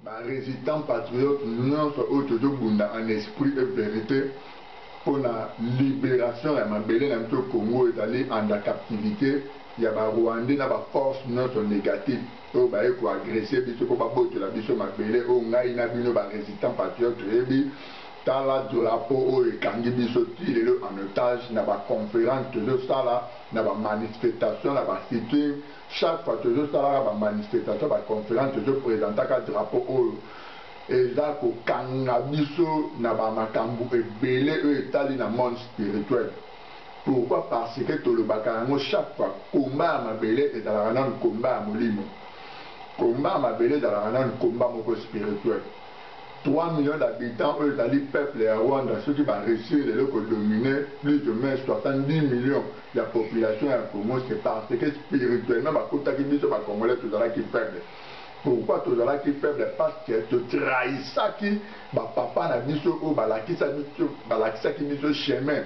Ba resistants patriotes nionso oyo tozo bunda en esprit et verite pona liberation ya mabele na biso Congo ezali under captivite ya ba rwandais na ba forces nionso negatif oyo baye ko agresser biso po babotola biso mabele oyo ngai na bino ba resistants patriotes toyebi. Tala drapeau oyo ekangi biso ti lelo en otage na ba conferences tozo sala na ba manifestations na ba sitting. Chaque fois tozo salaka ba manifestations, ba conferences, tozo presentaka drapeau oyo eza ko kanga biso na ba makambu ebele oyo etali na monde spirituel. Pourquoi? Parce que tolobaka yango chaque fois, combat ya mabele ezalaka nanu combat ya molimo. Combat ya mabele ezalaka nanu combat moko spirituel. 3 millions d'habitants oyo ezali peuple ya Rwanda soki ba reussir lelo ko dominer plus ou moins 70 millions ya population ya Congo c'est parce que spirituellement bakutaki biso ba congolais tozalaki faible. Pourquoi tozalaki faible? Parce que to trahisaki ba papa na biso oyo balakisa biso balakisaki biso chemin,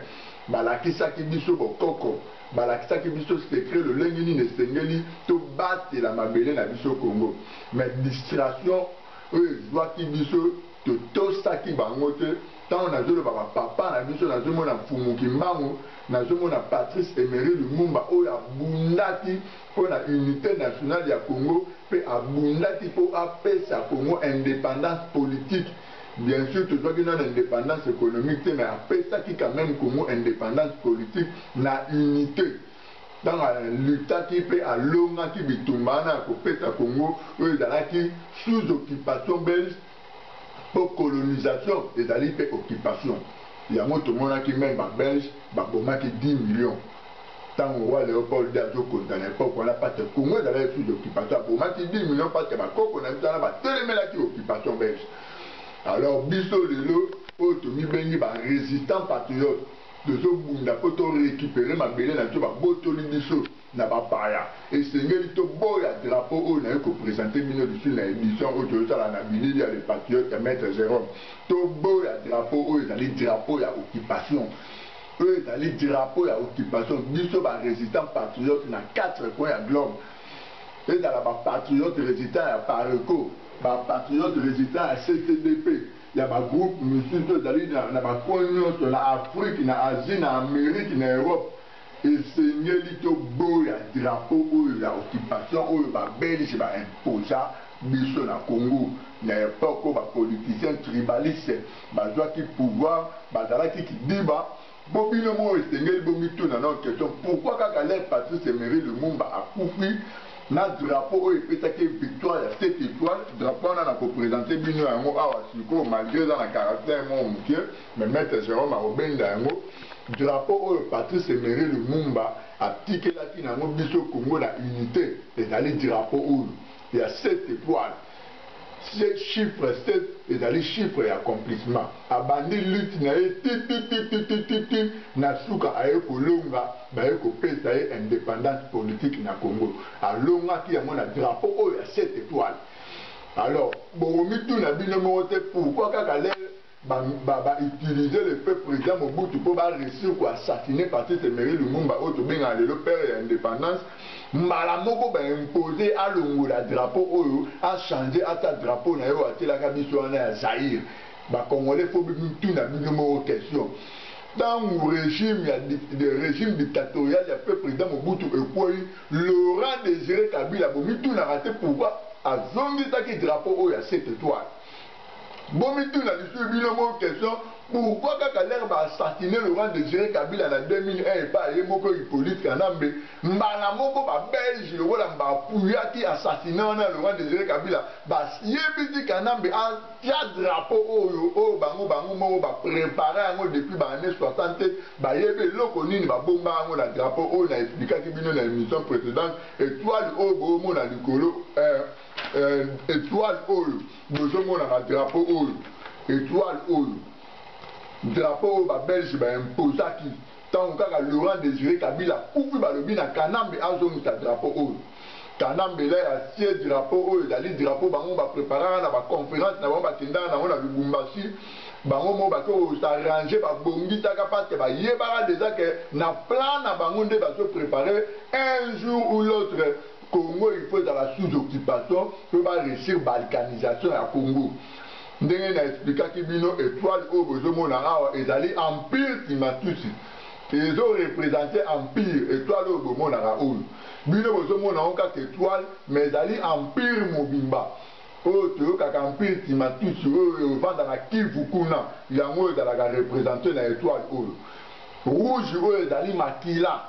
balakisaki biso bokoko, balakisaki biso secret lolenge nini esengeli tobatela mabele na biso Congo. Mais distraction oyo ezwaki biso totosaki bango te. Tango nazoloba ba papa na biso nazomona Mfumu Kimbangu, nazomona Patrice Emery Lumumba oyo abundaki mpo na unite nationale ya Congo mpe abundaki mpo apesa Congo independance politique. Bien sur tozwaki nanu independance economique te mais apesaki quand meme Congo independance politique na unite. Ntango a luttaki mpe alongaki bitumba wana ya kopesa Congo oyo ezalaki sous occupation belge, mpo colonisation ezali mpe occupation. Yango tomonaki meme ba belges babomaki 10 millions ntango roi Leopold ii azokonza na epoque wana parce que Congo ezalaki sous occupation, abomaki 10 millions parce que bakoko na biso wana batelemelaki occupation belge. Alors biso lelo oyo tomibengi ba resistants patriotes, Tozo bunda po to recuperer mabele na biso ba botoli biso na ba paya. Esengeli to boya drapeau oyo naye ko presenter bino lisusu na edition oyo tozo sala na bilili ya le patriote ya maitre Jerome. To boya drapeau oyo ezali drapeau ya occupation. Oyo ezali drapeau ya occupation. Biso ba resistants patriotes na 4 coins ya globe, ezala ba patriotes resistants ya Pareco, ba patriotes resistants ya CCDP, ya ba groupes misusu ezali na ba coins nionso na Afrique, na Asie, na Amerique, na Europe, esengeli toboya drapeau oyo ya occupation oyo ba belges ba imposa biso na Congo na epoque oyo ba politiciens tribalistes bazuaki pouvoir, bazalaki kidiba. Po bino moko esengeli bomituna nano question pourquoi kaka l'heure Patrice Emery Lumumba akufi na drapeau oyo epesaki ye victoire ya 7 etoiles, drapeau wana nako presenter bino yango awa sikoyo malgre eza na caractère moko mukie mais maitre Jerome akobenda yango, drapeau oyo Patrice Emery Lumumba atikelaki na yango biso Congo na unite ezali drapeau oyo ya 7 etoiles. Ce chiffre 7 ezali chiffre ya accomplissement. Abandi lutte na ye titititititi na suka aye kolonga, baye kopesa ye independance politique na Congo. Alongaki yango na drapeau oyo ya 7 etoiles. Alors bokomituna bino moko te pourquoi kaka l'heure Ba ba utiliser le feu president Mobutu po ba reussir ko assassiner Patrice Emery Lumumba oyo tobengaka lelo père ya independance, mbala moko ba imposer alongola drapeau oyo a changer atia drapeau na ye oyo atielaka biso wana ya Zaïre. Ba congolais faut bomituna bino moko question, tangu regime ya regime dictatorial ya feu president Mobutu ekweyi, Laurent Desire Kabila bomitunaka te pourquoi azongisaki drapeau oyo ya 7 etoiles? Bomituna lisusu bino moko question, pourquoi kaka l'heure ba assassiner Laurent Desire Kabila na 2001 epa ya ye moko Hyppolite Kanambe, mbala moko ba belges lokola ba appuyaki assassinat wana ya Laurent Desire Kabila, ba yebisi Kanambe atia drapeau oyo, oyo bango bango moko ba prepara yango depuis ba annees 67, bayebi eloko nini ba bomba yango na drapeau oyo na explikaki bino na emission precedente, etoile oyo bo mona likolo, eh, eh, etoile oyo. Bozo mona na drapeau oyo etoile oyo drapeau oyo ba belge ba imposaki tango kaka Laurent Desire Kabila akufi balobi na Kanambe azongisa drapeau oyo Kanambe l'heure atie drapeau oyo ezali drapeau bango ba preparaka na ba conference na bango bakendaka nango na Lubumbashi bango moko bake ko s'arranger babongisaka parce que bayebaka dejà que na plan na bango nde bazo preparer un jour ou l'autre. Congo il faut ezala sous occupation mpo ba réussir balkanisation ya Congo. Ndenge na explikaki bino, étoile oyo bozomona awa ezali empire Timatusi, ezo représente empire. Étoile oyo bomonaka oyo, bino bozomona yango kaka étoile, mais ezali empire mobimba oyo toyokaka, empire Timatusi oyo evanda na Kivu kuna. Yango oyo ezalaka représente na étoile oyo. Rouge oyo ezali makila,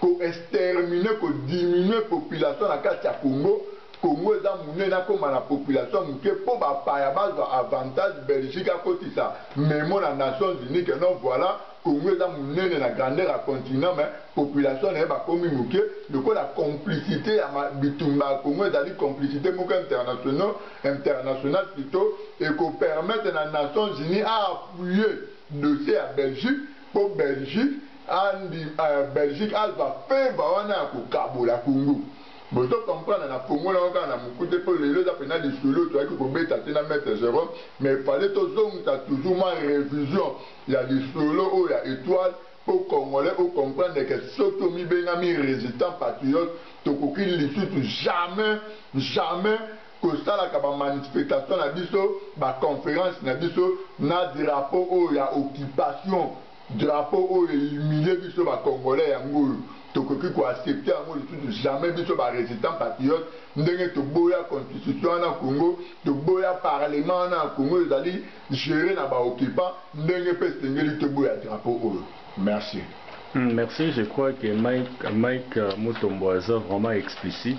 koexterminer, kodiminue population na kati ya Congo. Congo eza monene, akóma na population moke mpo bapaya bazwa avantage. Belgique akotisa memo na Nations Unies ke non, voilà, Congo eza monene na grandeur ya continent, mais population na ye bakomi moke. Lokola complicité ya bitumba ya Congo ezali complicité moko international plutôt, ekopermettre na Nations Unies aappuyer dossier ya Belgique mpo Belgique andi Belgique azwa faveur wana ya kokabola Congo. Bozo comprendre na fongola kaka na moku te, mpo lelo eza mpena lisolo toyaki kobeta te na maître Jérôme, mais fallait tozongisa toujours mwa révision ya lisolo oyo ya étoile mpo Congolais ocomprendre ke soki omibengami résistant patriote, tokoki lisusu jamais, jamais kosalaka bamanifestation na biso, baconférence na biso na drapeau oyo ya occupation. Drapeau oyo ehumilie biso Bacongolais, yango oyo tokoki koaccepte yango lisusu jamais. Biso barésistant patriote, ndenge toboya constitution wana Congo, toboya parlement wana ya Congo ezali géré na baoccupant, ndenge mpe esengeli toboya drapeau oyo. Merci. Merci, je crois que Mike Mutombo aza vraiment explicite.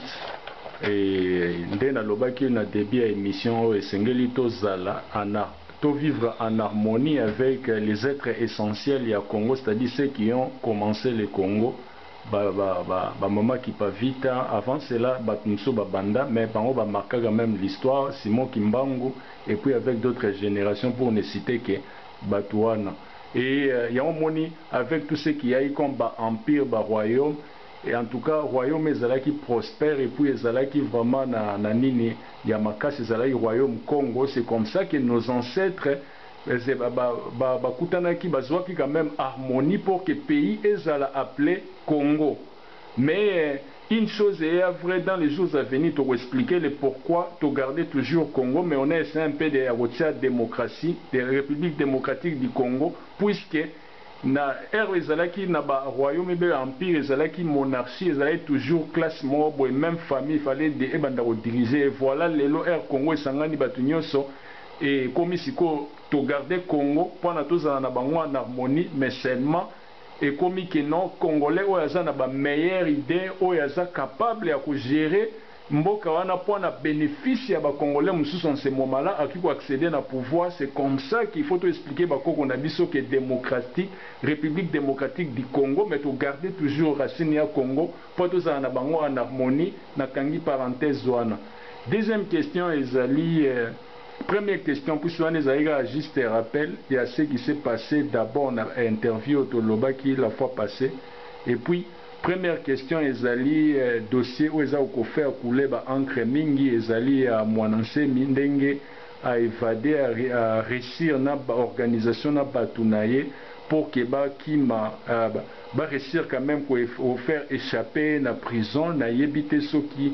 Et nde nalobaki na début ya émission oyo, esengeli tozala en vivre en harmonie avec les êtres essentiels ya Congo, c'est-à-dire ceux qui ont commencé le Congo, ba ba ba, ba mama Kipavita, avant cela bato mosusu babanda, mais bango bamarquaka même l'histoire, Simon Kimbangu, et puis avec d'autres générations, pour ne citer que bato wana. Et yango moni, avec tout ce qui y a eu comme ba empire, ba royaume, et en tout cas royaume ezalaki prospère et puis ezalaki vraiment na nini ya makasi, ezalaki royaume Congo. C'est comme ça que nos ancêtres bakutanaki, bazwaki quand même harmonie pour que pays ezala appelé Congo. Mais une chose est vraie, dans les jours à venir pour expliquer le pourquoi to garder toujours Congo, mais on a essayé un peu de la démocratie de République démocratique du Congo, puisque na ère ezalaki na baroyaume ebe empire, ezalaki monarchie, ezalaki toujours classe moko boye, même famille, fallait de ebanda kodiriger. Et voilà, lelo ère Congo esangani bato nyonso, ekomi sikoyo togarde Congo mpona tozala na bango en harmonie. Mais seulement ekomi ke non, Congolais oyo aza na bameilleure idée, oyo aza capable ya kogérer mboka wana mpona bénéfice ya Bacongolais mosusu, en ce moment là akoki koaccéder na pouvoir. C'est comme ça qu'il faut toexpliquer bakoko na biso ke démocratique, République démocratique du Congo, mais togarde toujours racine ya Congo mpo tozala na bango en harmonie. Nakangi parenthèse wana. Deuxième question ezali première question, puisque wana ezali kaka juste rappel ya ce qui s'est passé d'abord na interview tolobaki la fois passée. Et puis première question ezali dossier oyo eza kofaire couler baencre mingi, ezali ya Mwana Nsemi, ndenge aévade, aréussir na baorganisation na bato na ye pour ke bakima, baréussir quand même kofaire échapper na prison. Nayebi te soki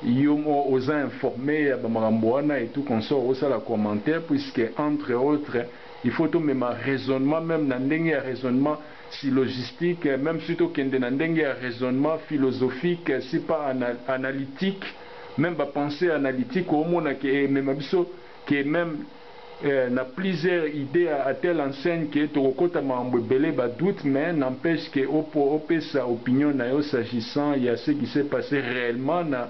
yo oza informé ya bamakambo wana et tout consort, osala commentaire, puisque entre autres il faut tomema raisonnement même na ndenge ya raisonnement si logistique, même si tokende na ndenge ya raisonnement philosophique, si pas analytique, même bapensée analytique, omona ke emema biso ke même na plusieurs idées à telle enseigne ke tokokota makambo ebele, badoute. Mais n'empêche ke opesa opinion na yo s'agissant ya ce qui s'est passé réellement na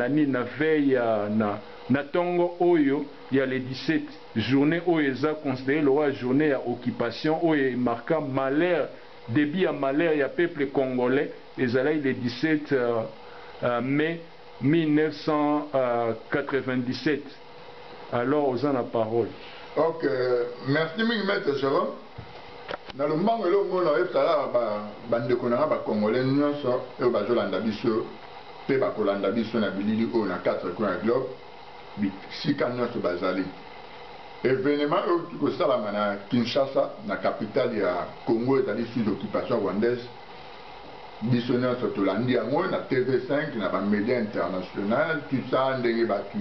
nini, na veille ya na ntongo oyo ya le 17, journée oyo eza considéré lokola journée ya occupation, oyo emarka malheur, début ya malheur ya peuple congolais. Ezalaki le 17 mai 1997. Alors oza na parole. Ok, merci mingi, maître Jérôme. Na lombango, elongo na oyebisala bandeko na nga Bacongolais nyonso oyo bazolanda biso mpe bakolanda biso na bilili oyo na quatre coin ya globe, bisika nyonso bazali, événement oyo kosalama na Kinshasa, na capitale ya Congo, ezali sous occupation rwandaise. Biso nyonso tolandi yango na TV5, na ba media international, tout ça, ndenge bato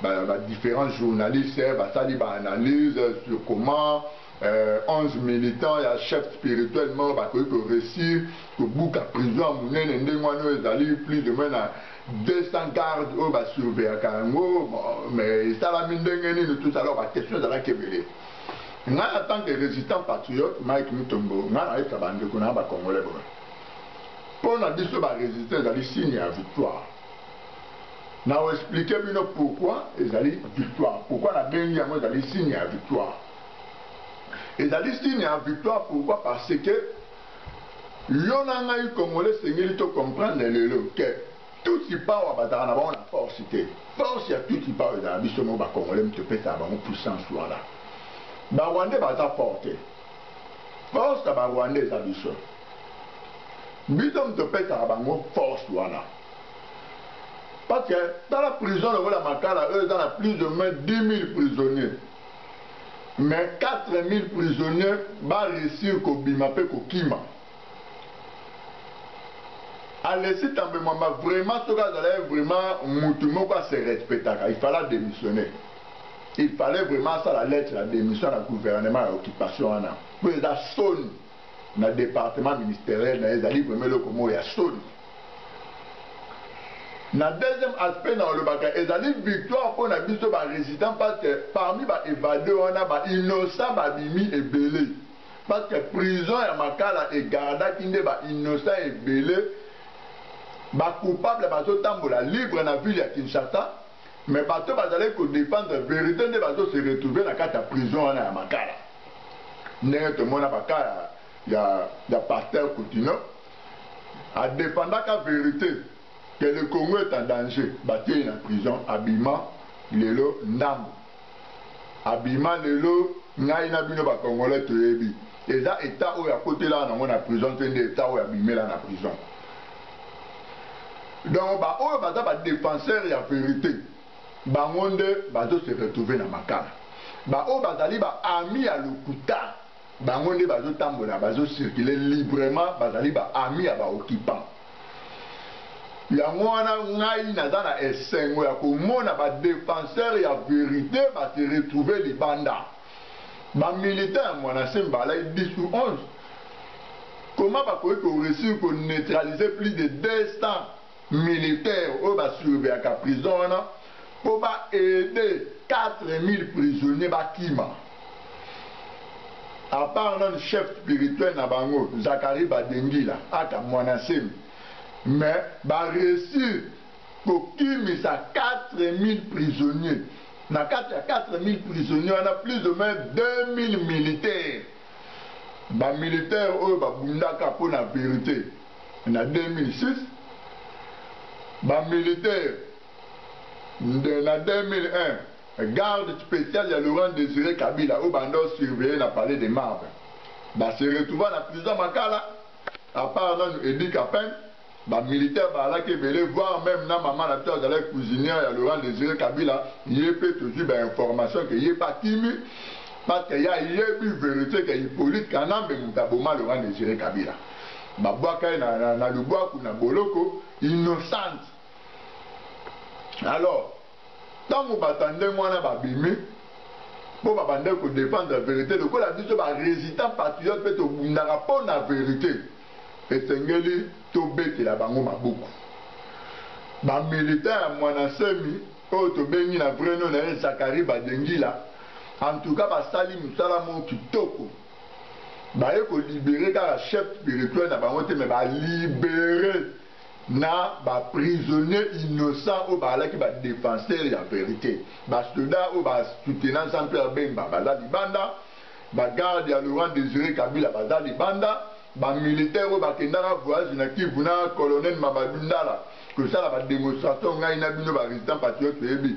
ba différents journalistes basali ba analyse sur comment 11 militants ya chef spirituel moko bakoki koréussir kobuka prison ya monene ndenge wana, oyo ezali plus de moins na 200 garde oyo basurveillaka yango. Bon, mais esalami ndenge nini, tout ça? Alors baquestion ezalaki ebele. Ngai, en tant que résistant patriote Mike Mutombo, ngai nayebisa bandeko na bacongolais boye: mpo na biso barésistant, ezali signe ya victoire. Na oexpliquer bino pourquoi ezali victoire, pourquoi nabengi yango ezali signe ya victoire. Ezali signe ya victoire pourquoi? Parce que yo na ngai congolais esengeli tocomprendre lelo ke Tutsi Power bazalaka na bango na force te. Force ya Tutsi Power ezala biso moko bacongolais, moto topesaka bango puissance wana. Barwandais baza fort te. Force ya barwandais eza biso. Biso moto topesaka bango force wana, parce que tala prison lokola Makala oyo eza na plus de moins 10 000 prisonniers, mais 4 000 prisonniers baréussir kobima mpe kokima. Alexis Tambwe Mwamba, vraiment, soki azalaki vraiment mutu moko ase respectaka, il fallait démissionner. Il fallait vraiment asala lettre ya démission na gouvernement ya occupation wana, mpo eza soni na département ministériel na ye. Ezali vraiment eloko moko ya soni. Na deuxième aspect na olobaka, ezali victoire mpo na biso barésistant, parce que parmi baévadés wana, bainnocent babimi ebele, parce que prison ya Makala egardaki nde bainnocent ebele. Bacoupable bazotambola libre na ville ya Kinshasa, mais bato bazalaki kodéfendre vérité nde bazose retrouver na kati ya prison wana ya Makala, ndenge tomona baka ya pasteur Kutino adéfendaka vérité que le Congo est en danger. Batie na prison, abima lelo ndambo, abima lelo. Ngai na bino bacongolais toyebi eza état oyo akotelaka nango na prison te nde état oyo abimela na prison. Donc baoyo baza badéfenseur ya vérité, bango nde bazose retrouver na Makala. Baoyo bazali baami ya lokuta, bango nde bazotambola, bazocircule librement, bazali baami ya baoccupant. Yango wana ngai naza na esengo ya komona badéfenseur ya vérité base retrouver libanda. Bamilitaire ya Mwana Nsemi balai 10 ou 11. Comment bakoki koréussir koneutraliser plus de 200 militaires oyo basurveillaka prison wana mpo baaider 4000 prisonniers bakima, à part nanu chef spirituel na bango Zakari Badengila aka Mwana Nsemi? Mais baréussir kokimisa 4000 prisonniers. Na kati ya 4000 prisonniers wana, plus ou moins 2000 militaires, bamilitaire oyo babundaka mpo na vérité na 2006, bamilitaire na 2001, garde spéciale ya Laurent Désiré Kabila oyo banda osurveille na Palais de Marbre, base retrouva na prison Makala. À part nanu Eddy Kapend, bamilitaire bazalaki ebele, voire même na mama na biso azalaki cuisinière ya Laurent Désiré Kabila. Ye mpe tozwi bainformation ke ye mpe akimi, parce que ye ayebi vérité ke Hippolyte Kanambe moto aboma Laurent Désiré Kabila. Babwaka ye na lubwaku, na boloko, innocente. Alors ntango bato ya ndenge wana babimi mpo babandaki kodéfendre vérité, lokola biso barésistant patriote mpe tobundaka mpo na vérité, esengeli tobetela bango maboko. Bamilitaire ya Mwana Nsemi oyo tobengi na vrai nom na ye Zakari Badengila, en tout cas basali mosala moko kitoko. Baye kolibérer kaka chef spirituel na bango te, mais balibérer na baprisonnier innocent oyo bazalaki badéfenseur ya vérité. Basoda oyo basoutenant Jean Pierre Bemba baza libanda, bagarde ya Laurent Désiré Kabila baza libanda, bamilitaire oyo bakendaka voyage na Kivu na colonel Mamadou Ndala kosala badémonstration, ngai na bino barésistant patriote toyebi,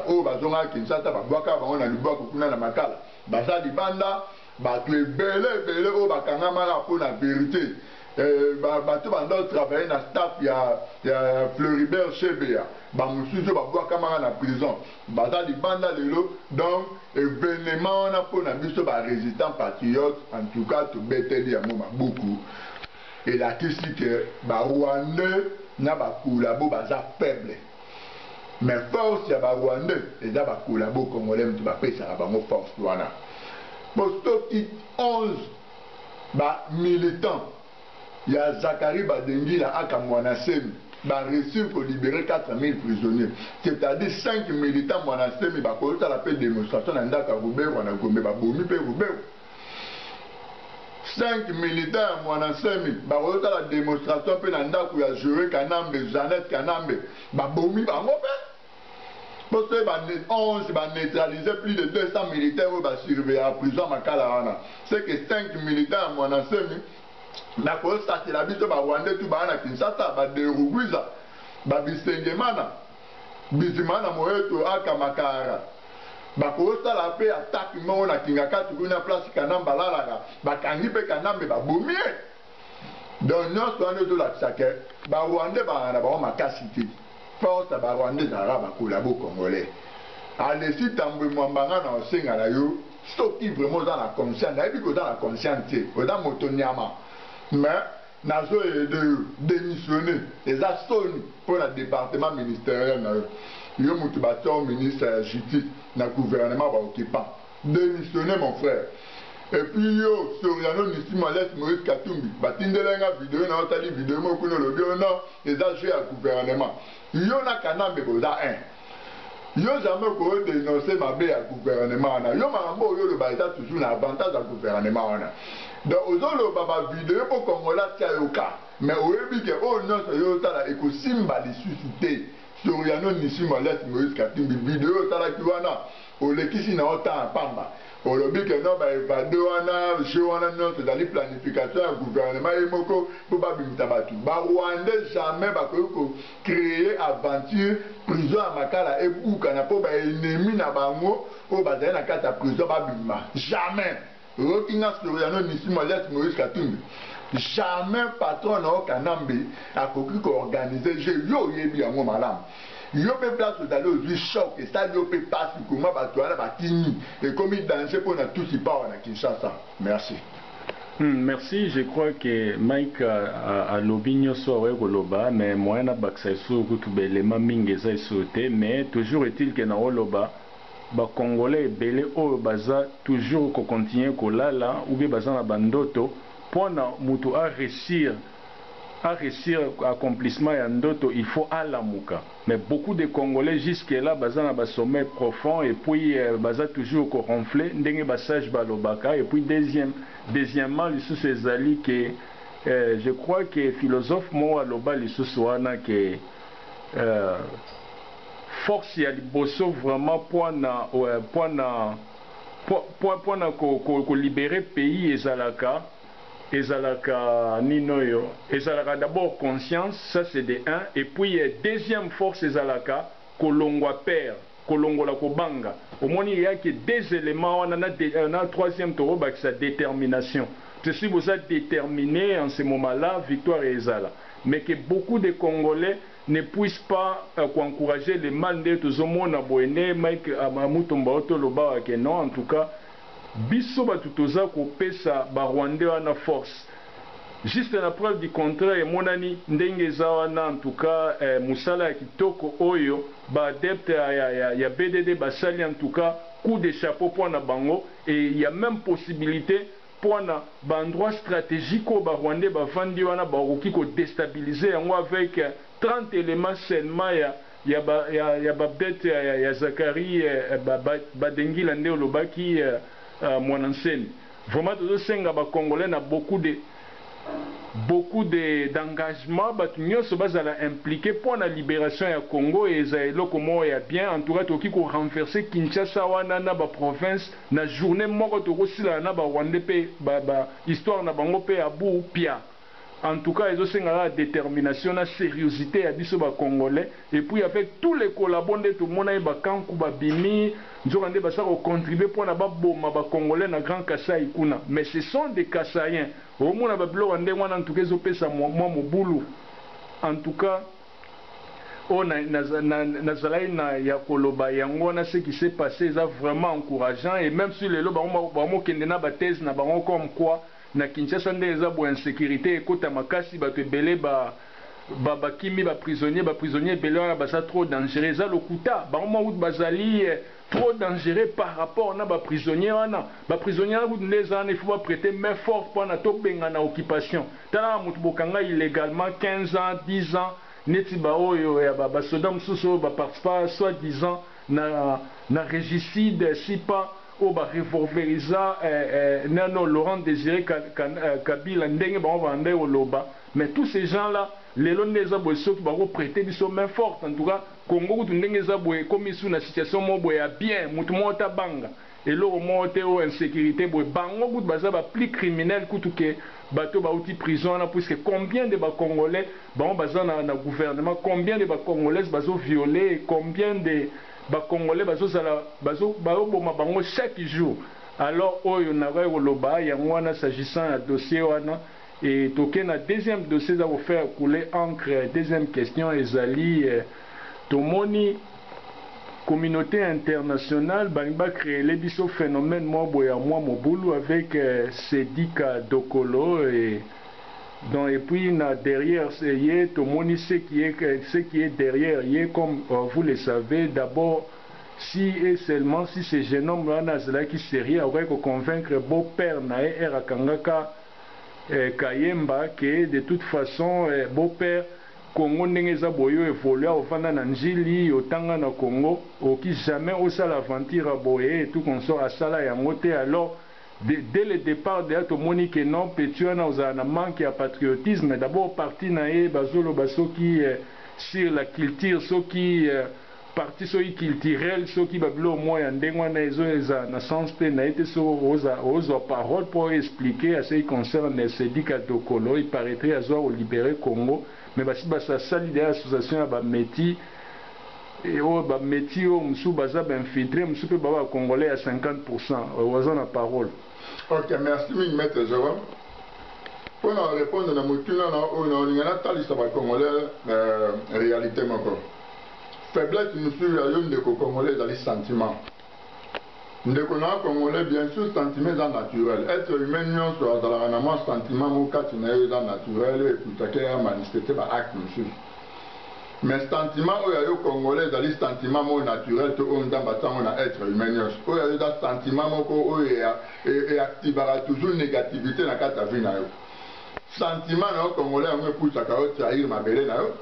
oyo bazongaka Kinshasa, babwaka bango na lubwaku kuna na Makala, baza libanda. Bato ebele ebele oyo bakangamaka mpo na vérité, bato banda travaille na staff ya Floribert Chebeya, bamosusu oyo babwakamaka na prison baza libanda lelo. Donc événement wana, mpo na biso barésistant patriote, en tout cas tobeteli yango mabuku. Elakisi que ba rwandais na ba collabo baza faible. Mais force ya ba rwandais eza ba collabo congolais mutu bapesaka bango force wana. Po soki 11 ba militants ya Zacharie Badengila aka Mwana Nsemi ba reussir ko liberer 4000 prisonniers, c'est-à-dire 5 militants Mwana Nsemi bakosala pe demonstration na ndako ya Ruberwa na Gombe, babomi pe Ruberwa. 5 militants ya Mwana Nsemi bakosala demonstration pe na ndako ya Zoe Kanambe, Jeannette Kanambe, babomi bango pe. Po soki ba 11 ba neutraliser plus de 200 militaires oyo ba surveillaka prison ya Makala wana, c'est que 5 militants ya Mwana Nsemi bakosasela biso ba Rwandais tout baya na Kinshasa, ba Derugwiza, ba Bisengemana, Bizimana Moeto aka Makara, bakosala pe attaque moko na Kingakati kuna place Kanambe alalaka, bakangi pe Kanambe babomi ye. Donc nionso wana ezolakisa que ba Rwandais bazalaka na bango makasi te. Force ya ba Rwandais ezalaka ba collabo congolais. Alesi Tambwe Mwamba nga na osenga na yo soki vraiment oza na conscience, nayebi que oza na conscience te, oza moto nyama mais nazo aider yo, demissionner eza soni pona departement ministeriel na yo. Yo mutu batia yo ministre ya justice na gouvernement ba occupants. Demissionner mon frère. Et puis yo Soriano Nisimo alias Moïse Katumbi batindelaki nga video na yo otali video moko kuna olobi oh non eza jeu ya gouvernement. Yo na Kanambe boza un. Yo jamais okoki denoncer mabe ya gouvernement wana. Yo makambo oyo oloba eza toujours na avantage ya gouvernement wana. Donc ozo loba ba video po congolais atia yo cas mais oyebi ke oyo nionso yo osala ekosimba lisusu te. Soriano Nisimo alias Moïse Katumbi video osalaki wana olekisi na yo temps ya pamba. Olobi que non ba evades wana jeu wana nionso ezali planification ya gouvernement ye moko po babimisa batu. Ba rwandais jamais bakoki ko creer aventure prison ya makala ebukana po ba ennemis na bango oyo bazali na kati ya prison babima. Jamais! Oyoki nga Soriano Nisimo alias Moïse Katumbi? Jamais patron na yo Kanambe akoki ko organiser jeu yo oyebi yango malamu. Yo pe place ozali ozui choc esali yo pe pasi comment batu wana bakimi ekomi danger pona tutsi power na Kinshasa. Merci. Hum merci je crois que Mike alobi nioso akoki koloba mais moyen nabakisa lisusu kutu ba element mingi eza lisusu te mais toujours est-il que nakoloba ba congolais ebele oyo baza toujours ko continuer kolala ou bien baza na ba ndoto pona mutu a reussir a reussir accomplissement ya ndoto il faut alamuka mais beaucoup de congolais jusque là baza na ba sommeil profond et puis baza toujours ko ronfler ndenge ba sages balobaka et puis deuxième deuxièmement lisusu ezali que je crois que philosophe moko aloba lisusu wana que force ya liboso vraiment pona pona pona ko liberer pays ezalaka Ezalaka ninoyo ezalaka d'abord conscience ça c'est de un et puis deuxième force ezalaka kolongwa peur kolongola kobanga omoni il ya que deux elements wana na na troisième tokobakisa determination si boza determine en ce moment là victoire ezala mais que beaucoup de congolais ne puisse pas ko encourager le mal nde tozomona boye nde Mike Mutombo aotoloba que non en tout cas Biso batu toza ko pesa ba rwandais wana force juste na preuve du contraire emonani ndenge eza wana en tout cas eh, musala ya kitoko oyo ba adeptes ya, ya BDD basali en tout cas coup de chapeau pona bango et il ya meme possibilite pona ba endroits strategiques oyo ba rwandais bavandi wana bakoki ko destabiliser yango avec 30 elements seulement ya Ya ba ya ya ba bete ya ya Zacharie ba ba Badengila nde olobaki Mwana Nsemi. Vraiment tozo senga ba congolais na beaucoup de beaucoup de d'engagement batu nionso bazala implique po na liberation ya Congo eza eloko moko ya bien en tout cas tokoki ko renverser Kinshasa wana na ba province na journee moko tokosilana na ba rwandais pe ba ba histoire na bango pe abu pia. En tout cas ezo senga kaka determination na seriosite ya biso ba congolais et puis avec tous les collabos nde tomonaki ba kanku ba bimi nzoka nde baza ko contribuer pona ba boma ba congolais na grand kasai kuna mais ce sont des kasaiens omona ba biloko ya ndenge wana en tout cas ezo pesa mua mobulu en tout cas oyo nazalaki na ya koloba yango wana ce qui s'est passe eza vraiment encourageant et même si lelo bango bakokende na ba thèse na bango comme quoi. Na Kinshasa nde eza boye, insécurité ekota makasi, bato ebele ba bakimi, baprisonnier, baprisonnier ebele wana baza trop dangereux. Eza lokuta. Bango moko kutu bazali trop dangereux par rapport na baprisonnier wana. Baprisonnier wana kutu nde eza wana, il faut baprêter main forte mpona tobenga na occupation. Tala na moto bokanga illégalement 15 ans, 10 ans, neti baoyo ya basoda mosusu oyo baparticipa soit disant na régicide sipa oyo barevolverisa nano Laurent Désiré Kabila, ndenge bango banda koloba. Mais tous ces gens là lelo nde eza boye, soki bakoprêter biso main forte, en tout cas Congo kutu ndenge eza boye, ekomi su na situation moko boye ya bien, motu moko tabanga eloko moko te oyo insécurité boye. Bango kutu baza baplus criminel kutu ke bato bauti prison wana, puisque combien de Bacongolais bango baza na gouvernement, combien de Bacongolaises bazoviole, combien de Bacongolais bazozala bazoboma bango chaque jour? Alors oyo nakoki koloba yango wana s'agissant ya dossier wana. E toke na deuxième dossier, eza kofaire couler encre. Deuxième question ezali tomoni communauté internationale balingi bacréele biso phénomène moko boye ya mwa mobulu avec Sedika Dokolo et donc, et puis na derrière ye tomoni ce qui est derrière ye. Comme vous le savez, d'abord, si et seulement si ce jeune homme wana azalaki sérieux, akoki koconvaincre beau-père na ye ere akangaka Kayemba ke de toute façon beau-père, Congo ndenge eza boye, oyo évolue, ovanda na Njili, otanga na Congo, okoki jamais osala aventure ya boye et tout consort. Asala yango te. Alors dès le départ deya tomoni ke non, petit wana ozala na manque ya patriotisme. D'abord parti na ye bazoloba soki sur la culture, soki parti soki culturel, soki babiloko moko ya ndenge wana ezo eza na sens te na ye te. Soki ozwa parole mpo expliquer à ce qui concerne Sedika Dokolo, il paraîtrait azwa kolibérer Congo, mais basi basasali deya association ya bamétis oyo, bamétis oyo mosusu baza bainfiltré, mosusu mpe baba Bacongolais ya 50. Oza na parole. Ok, merci mingi, maître Jérôme, mpona répondre na motuna na oyo. Na olinga natalisa Bacongolais réalité moko. Faiblesse mosusu ya yo ndeko congolais ezali sentiment. Ndeko na Congolais, bien sûr sentiment eza naturel. Être humain nyonso azalaka na mwa sentiment moko kati na ye, eza naturel, eputaki ya manifeste baacte mosusu. Mais sentiment oyo ya yo Congolais ezali sentiment moko naturel to oyo Nzambe atiango na être humain nyonso. Oyo ya yo eza sentiment moko oyo eactivaka toujours négativité na kati ya vie na yo. Sentiment na yo Congolais, yango epusaka yo trahir mabele na yo.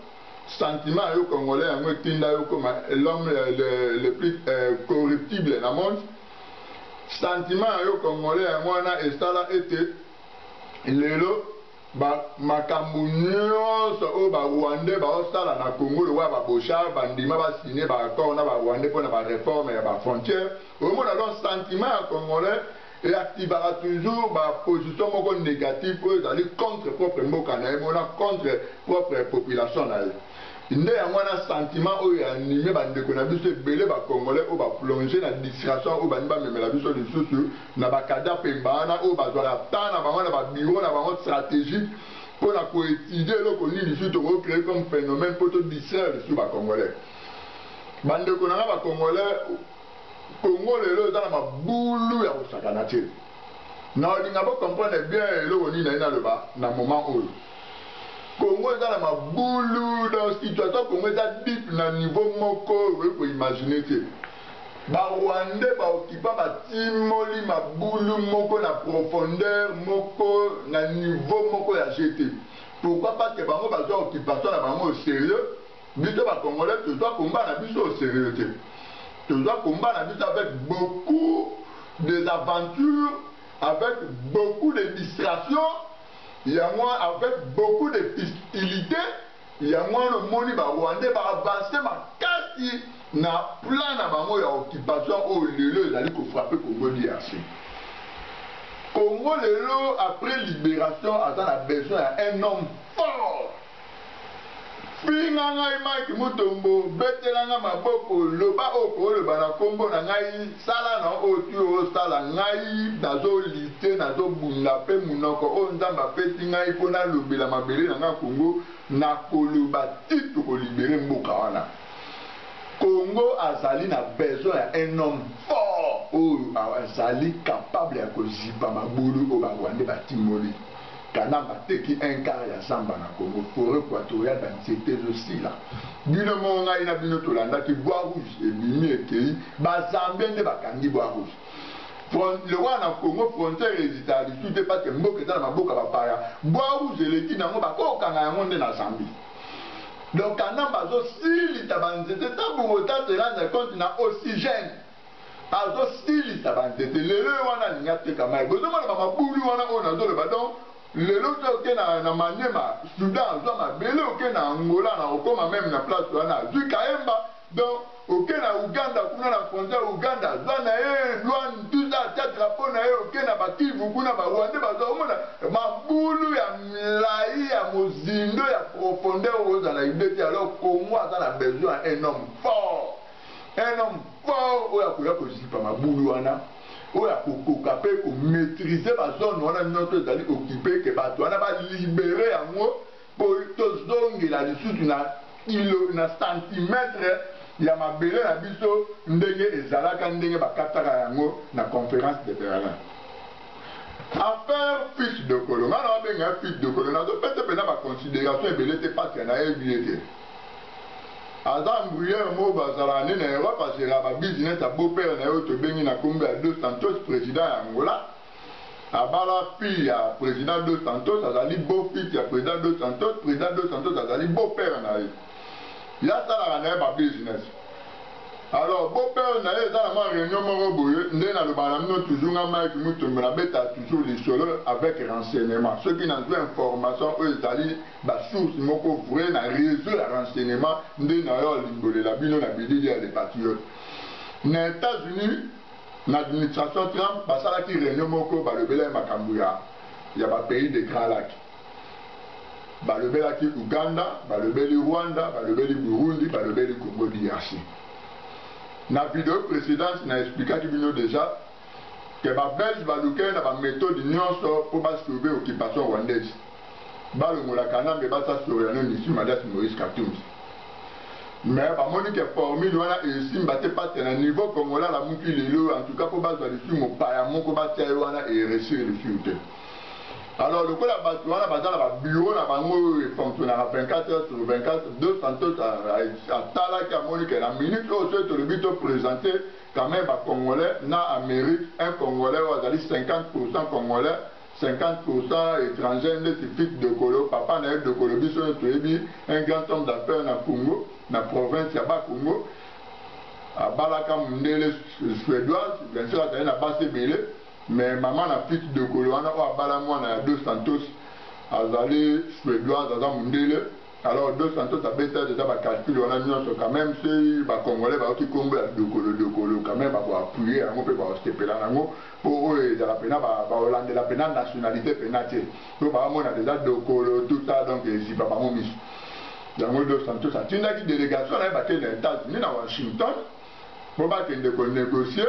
Sentiment ya yo Congolais, yango etinda yo koma l'homme le plus corruptible na monde. Sentiment ya yo Congolais, yango wana esala ete lelo makambo nyonso oyo Barwandais baosala na Congo, lokola baBochab bandima basigne baaccord na Barwandais mpona baréforme ya bafrontière. Omona donc sentiment ya Congolais eactivaka toujours baposition moko négative oyo ezali contre propre mboka na ye, mona contre propre population na ye. Nde yango wana sentiment oyo anime bandeko na biso ebele Bacongolais oyo baplonge na distraction oyo bandi bamemela biso lisusu na bakada pemba wana, oyo bazwaka temps na bango na babureau na bango stratégique mpona koétudier eloko nini lisusu tokocréer comme phénomène mpo todistraire lisusu Bacongolais. Bandeko na nga Bacongolais, Congo lelo eza na mabulu ya kosakana te. Na olinga bocomprendre bien eloko nini naye naloba. Na moment oyo Congo eza na mabulu, donc situation Congo eza deep na niveau moko okoki koimagine te. Barwandais baokipa, batimoli mabulu moko na profondeur moko, na niveau moko ya gt. Pourquoi? Parce que bango bazwa occupation na bango au sérieux. Biso Bacongolais tozwa komba na biso au sérieux te. Tozwa komba na biso avec beaucoup des aventures, avec beaucoup de distractions, yango avec beaucoup de futilité. Yango wana omoni Barwandais baavance makasi na plan na bango ya occupation oyo lelo ezali kofrapper Congo DRC. Congo lelo après libération aza na besoin ya un homme fort. Finga ngai Mike Mutombo, betela nga maboko, loba oyo koloba na nkombo na ngai, sala na oyo ti osala ngai. Nazolite, nazobunda mpe monoko oyo Nzambe apesi ngai mpo nalobela mabele na ngai Kongo, nakoloba ti tokolibérer mboka wana. Congo azali na besoin ya un homme fort. oyo azali capable ya kozipa mabulu oyo ba Rwandais batimoli. Kanambe ateki un quart ya zamba na Congo, foret equatoriale ba nzete ezosila. Bino moko ngai na bino tolandaki bois rouge ebimi ekeyi, ba Zambien nde bakangi bois rouge. Lokola na Congo frontière existaka lisusu te parce que mboka eza na maboko ya bapaya, bois rouge eleki nango bakokanga yango nde na Zambie. Donc Kanambe azosilisa ba nzete sans pour autant se rendre compte na oxygène. Azosilisa ba nzete lelo ye wana alingi ateka mayi. Bozomona ba mabulu wana oyo nazoloba donc lelo soki oke na Maniema Soudan azwa mabele oke na Angola na okoma meme na place wana azwi Kahemba donc oke na Ouganda kuna na frontière Ouganda azwa na ye douane tout ça atia drapeau na ye oke na ba Kivu kuna ba Rwandais bazwa omona mabulu ya milayi ya mozindo ya profondeur oyo ozala na idee te alors Congo aza na besoin ya un homme fort. Un homme fort oyo akoya kozipa mabulu wana, oyo akokoka pe ko maitriser ba zones wana nionso ezali occuper que batu wana ba liberer yango po tozongela lisusu na kilo na centimetre ya mabele na biso ndenge ezalaka ndenge bakataka yango na conference de Berlin. Affaire fils Dokolo, nga naobenga ye fils Dokolo, nazopesa pena ba considerations ebele te parce que nayebi ye te. Aza embrouilleur moko boye azalaka nde na Europe a geraka ba business ya beau père naye oyo tobengi na kombo ya dos Santos president ya Angola abala fille ya president dos Santos azali beau fils ya president dos Santos president dos Santos azali beau père naye ye asalaka naye ba business alors beau père naye eza na mwa reunion moko boye nde nalobaka na bino toujours nga Mike Mutombo nabetaka toujours lisolo avec renseignement soki nazui information oyo ezali Ba sources moko vrai na reseau ya renseignement nde nayo limbolela bino na bilili ya le patriote. Na Etats Unis na administration Trump basalaki reunion moko balobelaki makambo ya ya ba pays des grands lacs. Balobelaki Ouganda, balobeli Rwanda, balobeli Burundi, balobeli Congo DRC. Na video precedente na explikaki bino dejà que ba Belges balukaki na ba methodes nionso po ba sauver occupation rwandaise. Balongola Kanambe batia Soriano Nissi Madias Moïse Katumbi mais bamoni que formule wana esimba te parce que na niveau congolais alamuki lelo en tout cas po bazwa lisusu mopaya moko batia ye wana e reussir lisusu te. Alors lokola batu wana baza na ba bureau na bango oyo e fonctionnaka 24 heures sur 24, Dos Santos atalaki amoni que na minute oyo soki tolobi to presenter quand meme ba congolais na Amerique un congolais oyo azali 50% congolais 50% etranger ndeti fils dokolo papa naye dokolo biso nionso toyebi un grand homme d'affaires na congo na province ya bas congo abalaka mundele suedoise bien sur azali na basi ebele mais maman na fils dokolo wana oyo abala mwana ya dos santos azali suedoise aza mundele. Alors dos santos abeta dejà ba calcul wana nionso quand meme soki ba congolais bayoki kombo ya dokolo dokolo quand meme bako appuyer yango pe bako sepela nango po oyo ezala pena bako landela pena nationalite pena te po ba mona dejà dokolo tout ça donc ezipa bango misu yango dos santos atindaki delegation naye bakende na Etats Unis na Washington po bakende ko negocier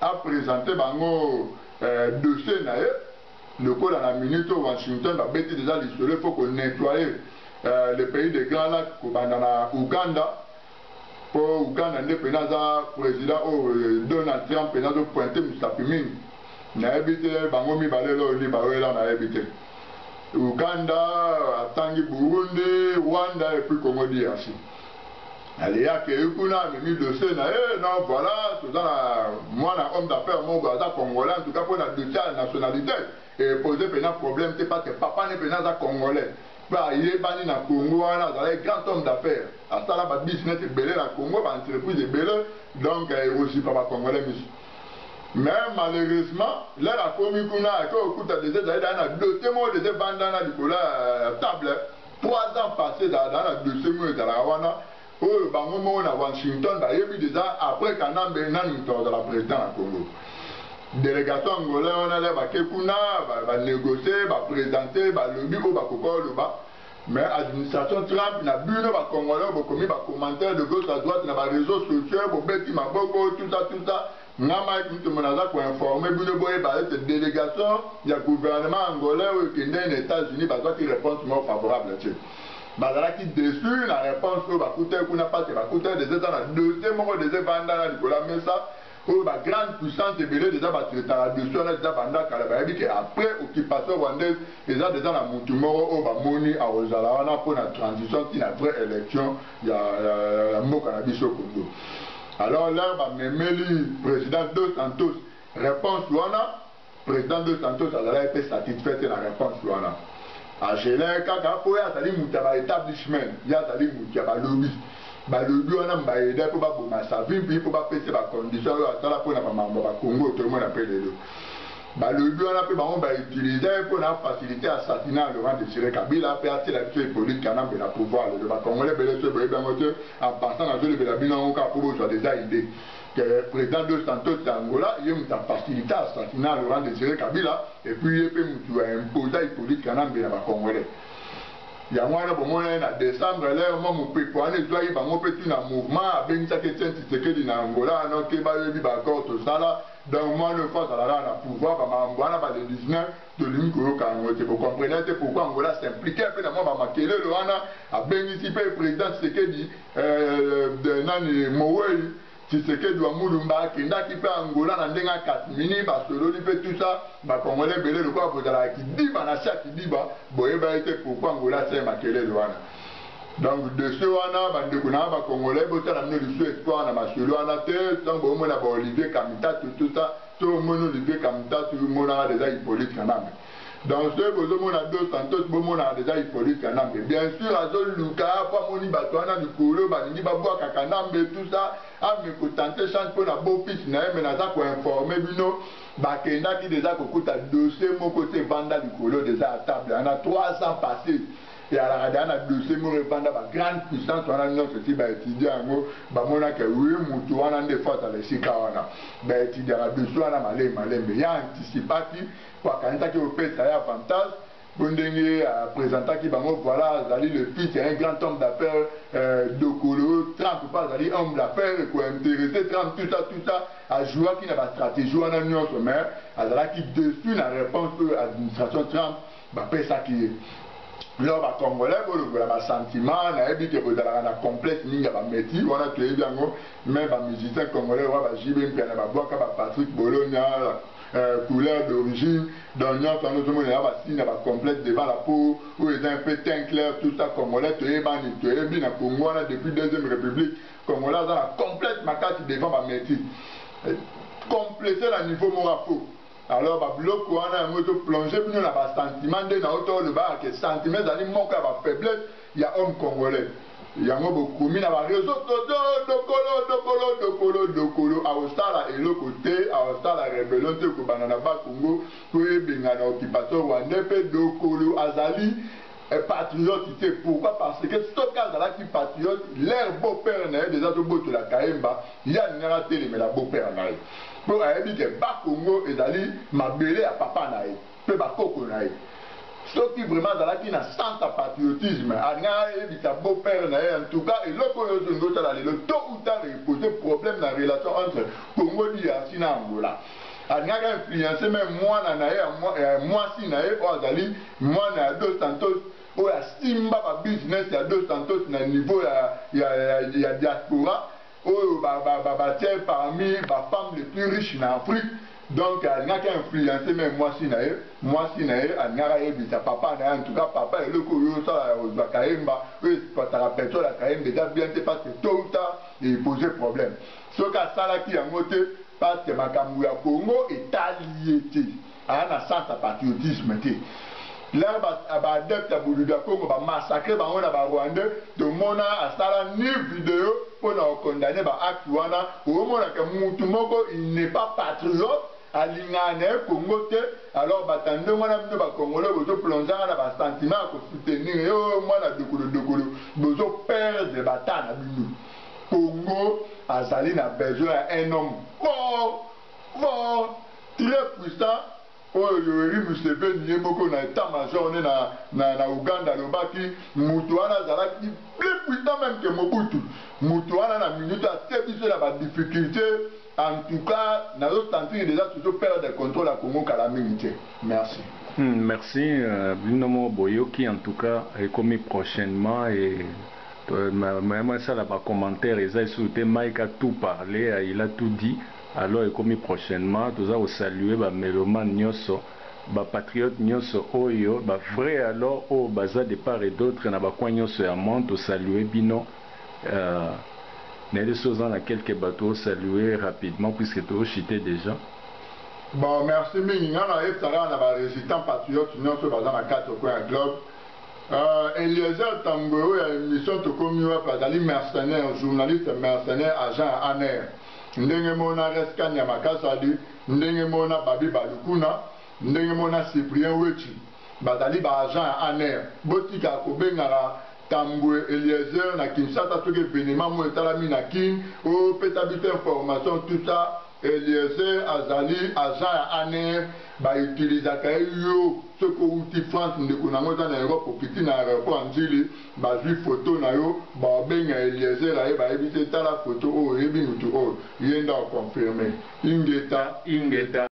a presenter bango dossier naye. Lokola na minute oyo Washington ba beti dejà lisolo il faut ko nettoyer le pays de grand lac kobanda na Ouganda po Ouganda nde pena aza president oyo Donald Trump pena azo pointer musapi mingi nayebi te bango mibale eloko nini bawela nayebi te Ouganda atangi Burundi Rwanda et puis Congo DRC. Allez akeyi kuna amemi dossier na ye non voilà toza na mwana homme d'affaires moko boye aza congolais en tout cas pona dossier ya nationalite e poser pena problème te parce que papa ne pena aza congolais pe ayebani na Congo wana azalaki grand homme d'affaires asala ba business ebele na Congo ba entreprise ebele donc ekozipa ba congolais misu mais malheureusement l'heure akomi kuna ake kokuta dejà ezali dejà na dossier moko dejà evanda na likolo ya table. 3 ans passe ezalaka na dossier moko ezalaka wana oyo bango moko na Washington bayebi dejà après Kanambe nani mutu akozala president na Congo. Delegation angolais wana lè bake kuna ba negocier ba presenter balobi oyo bakoka oloba mais administration Trump na bino ba congolais oyo bokomi ba commentaires de gauche à droite na ba reseaux sociaux bobeti maboko tout ça tout ça. Nga Mike Mutombo naza ko informer bino boyeba ete delegation ya gouvernement angolais oyo ekendeki na Etats Unis bazwaki reponse moko favorable te. Bazalaki deçu na reponse oyo bakutaki kuna parce que bakutaki dejà eza na dossier moko dejà evanda na likolo ya mesa. Oyo ba grande puissance ebele dejà ba traitaka dossier wana dejà banda kala, bayebi ke après occupation rwandaise eza dejà na mutu moko oyo bamoni akozala wana pona transition ti na vraie election ya, ya, ya mboka na biso Congo. Alors l'heure bamemeli president Dos Santos reponse wana, president Dos Santos azalaki pe satisfait te na reponse wana. Agelaki kaka po ye azali mutu ya ba establishment, ye azali mutu ya ba lobby. Ba lobby wana ba aida ye po ba boma Savimbi po ba pesa ye ba conditions oyo asala pona ba makambo ya ba Congo tomona pe lelo. Ba lobby wana pe bango ba utiliser ye pona a faciliter assassinat ya Laurent Desire Kabila pe atiela biso Hyppolite Kanambe na pouvoir lelo. Ba Congolais ebele soki boyebi yango te, en passant nazolobela bino yango kaka po bozua dejà idee que president Dos Santos ya Angola ye mutu a facilita assassinat ya Laurent Desire Kabila et puis ye pe mutu a imposa Hyppolite Kanambe na ba Congolais. Yango wana bomona ye na decembre l'heure mwa mupepe wana ezuaki bango pe ti na mouvement abengisaki Etienne Tshisekedi na Angola wana ok bayebi ba accord tosala donc mwana oyo faut azala kaka na pouvoir ba makambo wana ba le 19 tolingi koyoka yango te. Bo comprenez te pourquoi Angola s'impliquait pe na mwa ba makelele wana abengisi pe president Tshisekedi euh, nani Moweyi Tshisekedi wa Mulumba akendaki pe Angola na ndenge ya catimini, basololi pe tout ça, ba congolais ebele lokola bozalaka kidiba na se ya kidiba, boyebaki te pourquoi Angola asali makelele wana. Donc dossier wana ba ndeko na nga ba congolais botala bino lisusu espoir na masolo wana te, tango bomona ba Olivier Kamitatu tout ça, soki omoni Olivier Kamitatu monaka dejà Hyppolite Kanambe. Donc soki bozo mona dos santos bo monaka dejà Hyppolite kanambe bien sur azo luka po amoni batu wana likolo balingi ba bwaka kanambe tout ça ame ko tenter chance pona beau fils naye mais naza ko informer bino bakendaki dejà kokuta dossier moko esi evanda likolo dejà ya table wana 3 ans passe ezalaka dejà na dossier moko evanda ba grande puissance wana nionso esi ba etudier yango bamona ke oui mutu wana nde faut azala esika wana ba etudiaka dossier wana malembe malembe ye anticipaki Po akanisaki kopesa ye avantage po ndenge a presentaki bango voilà azali le fils ya un grand homme d'affaires Dokolo, Trump pe azali homme d'affaires eko interesser Trump tout ça tout ça a jouaki na ba strategies wana nionso mais azalaki deçu na reponse oyo administration Trump bapesaki ye. Alors ba congolais bolongola ba sentiments nayebi ke bozalaka na complexe mingi ya ba metis wana toyebi yango mais ba musiciens congolais lokola ba JB Mpiana babwaka ba Patrick Bologna couleur d'origine donc nionso wana ozomona eza ba signe ya ba complexe devant la peau oyo eza un peu teint clair tout ça congolais toyebani toyebi na Congo wana depuis deuxième republique congolais aza na complexe makasi devant ba metis complexe na niveau moko ya faux alors ba biloko wana yango ezo plonger bino na ba sentiment nde na oto olobaka ke sentiment ezali moko ya ba faiblesse ya homme congolais yango bokomi na ba reseaux sociaux dokolo dokolo dokolo dokolo akosala eloko te akosala rebellion te kobanda na bas congo po ebengana occupation rwandais pe dokolo azali patriote te pourquoi parce que soki azalaki patriote leur beau père na ye dejà azobotola kayemba ye alingaka atelemela beau père na ye po ayebi ke bas congo ezali mabele ya papa na ye pe ba koko na ye soki vraiment azalaki na sens ya patriotisme alingaki ayebisa beau père na ye en tout cas eloko oyo ozolingi osala lelo tot ou tard epose problème na relation entre Congo DRC na Angola alingaki a influencer meme mwana na ye ya mwasi na ye oyo azali mwana ya Dos Santos oyo asimba ba business ya Dos Santos na niveau ya, ya, ya, ya diaspora oyo ba, ba, ba, batia ye parmi ba femmes les plus riches na Afrique. Donc alingaki a influencer meme mwasi na ye, mwasi na ye alingaki ayebisa papa na ye en tout cas papa eloko oyo osala ya kozwa kayemba oyo exploitaka petrole ya kayemba eza bien te parce que tot ou tard e poser problème. Soki asalaki yango te parce que makambo ya Congo etali ye te, aza na sens ya patriotisme te. Lere ba ba adeptes ya Bodudu ya Congo ba massacrer bango na ba Rwandais, tomona asala ni video pona ko condamner ba actes wana, omona que mutu moko il n'est pas patriote, alingaka na ye Congo te, alors batu ya ndenge wana bino ba Congolais bozo plongeaka na ba sentiments ya ko soutenir ye, oh mwana dokolo dokolo, bozo perdre ba temps na bino. Congo azali na besoin ya un homme fort, fort, très puissant, Oyo Yoweri Museveni ye moko na etat major ne na na na Ouganda alobaki mutu wana azalaki plus puissant meme que Mobutu. Mutu wana na minute atie biso na ba difficultes en tout cas nazo sentir dejà tozo perdre controle ya Congo kala mingi te. Merci. Merci bino moko boyoki en tout cas ekomi prochainement et. Asala bacommentaire eza lisusu te. Mike a tout parlé, il a tout dit. Alors ekomi prochainement, toza kosalue bamélomane nyonso, bapatriote nyonso oyo bavrai, alors oyo baza de part et d'autre na bacoin nyonso ya monde, tosalue bino. Nayebi so oza na quelque bato osalue rapidement puisque tochite déjà. Bon, merci mingi. Nga nayebisaka na barésistant patriote nyonso baza na quatre coin ya globe, Eliezer Tambwe oyo ya émission Tokomi Wapi azali mercenaire, journaliste mercenaire, agent ya ANR, ndenge mona Reskani ya Makasadi, ndenge mona Babi Balukuna, ndenge mona Cyprien Wechi, bazali baagent ya ANR. Botika kobengaka Tambwe Eliezer na Kinshasa soki événement moko etalami na Kine, opesa biso information, tout ça. Eliezer azali agent ya ANR, bautilisaka ye. Yo soki outi France, ndeko nango eza na Europe, okiti na aéroport ya Njili, bazwi foto na yo, baobenga Eliezer, aye, bayebi te, tala foto oyo, oyebi mutu oyo, ye nde aconfirme. Ingeta. Ingeta.